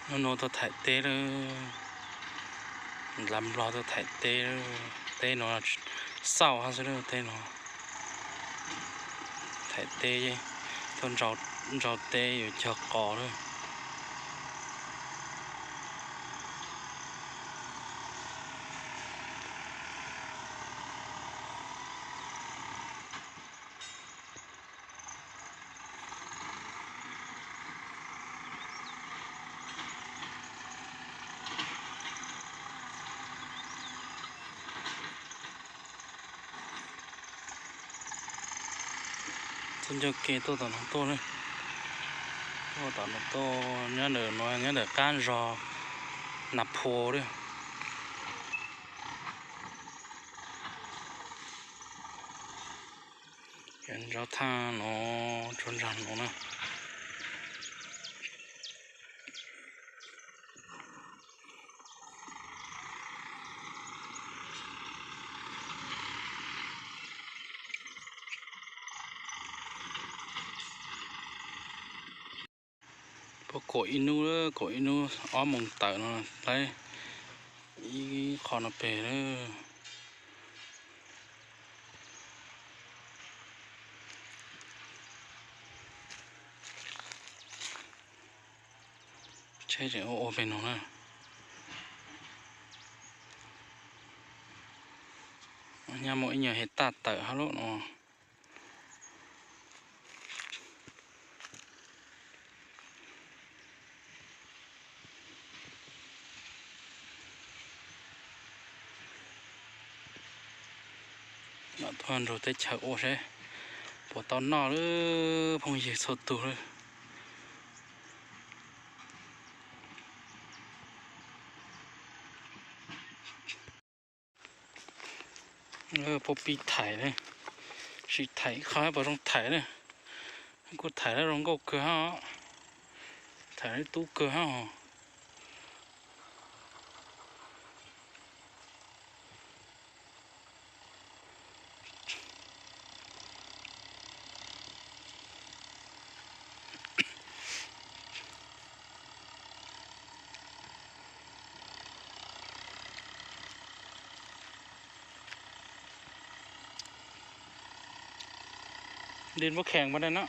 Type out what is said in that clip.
Hnub no tuaj thaim teb lawm, lav nplog tuaj thaim teb, teb no xauj hab xwb lawm, teb no thaim teb, tuaj ntsau teb yuav cog qos lawm. Tuaj ncauj ke tuaj tom no tuaj, tuaj tom no tuaj, nyob ntawm no nyob ntawm qab zos Nas Phua lawm. Zov thaaj no, tsuas ntsag no na. Puab kaum ib nub, kaum ib nub ob moos tawm no, ib qho no peg lawm. Tsheb tseem ua ua peg no na. Nyab muaj ib nyuag hais tag tawm hab lub no. Tuaj nrug teb chaws ua seb puas tau noj lawm phooj ywg txhua tug lawm. Puab pib thaim na, sim thaim ib qho puas zoo thaim na. Kuj thaim lawm zoo nkauj kawg hab, thaim lawm tub kawg hab. Dej muab khees npaj dej no.